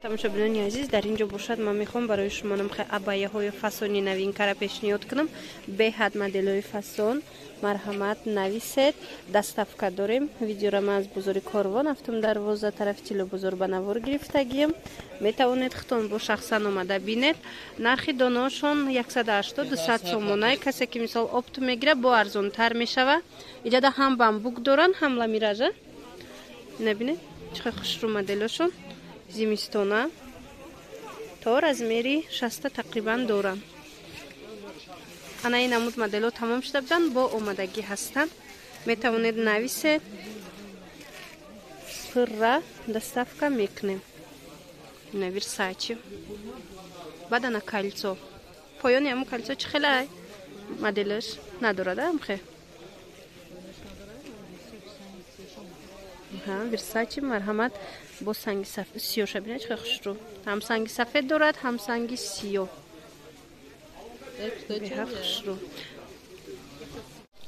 Тамошобинони азиз, дар ин ҷо бошад, ман мехоҳам барои шумо намхе абаяҳои фасони новинкара пешниҳод кунам. Беҳад моделҳои фасон. Марҳамат, нависед, доставка дорем. Видеора ман аз бозори Корвон, ҳафтум дарвоза, тарафи Тиллобозор ба навор гирифтагием. Метавонед худтон бо шахсан омада бинед. Нархи донаошон 180-200 сомонай. Касе ки мисол опту мегирад, бо арзонтар мешава. Иҷада ҳам бамбук доранд, ҳам ламиража. Набинед, чӣ хел хушрӯ моделошон, зимистона, то размери 60 тақрибан доранд. Ана ин намуд моделҳо тамом шуда буданд, бо омадагӣ ҳастанд. Метавонед нависед, пурра доставка мекунем. Ина Версачи, баъд ана кольцо. Поёни ҳамун кольцо чӣ хелай моделаш надорад, амхе Версачи. Марҳамат, бо санги сиёша бинед, чӣ хушрӯ. Ҳам санги сафед дорад, ҳам санги сиёҳ, беҳад хушрӯ.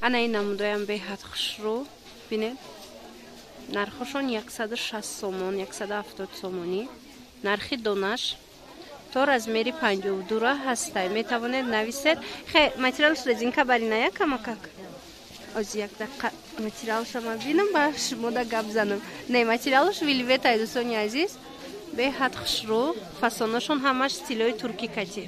Ана ин намудоям беҳад хушрӯ, бинед. Нархошон 160 сомон, 170 сомонӣ нархи донаш. То размери 52-ра ҳастай. Метавонед нависед. Хе, материалш резинка барина, камакак. Ози як дақиқа материалша ма бинам, ба шумода гап занам. Не, материалш вельветай, дӯстони азиз, беҳад хушрӯ. Фасонашон ҳамаш стилои туркӣ кати.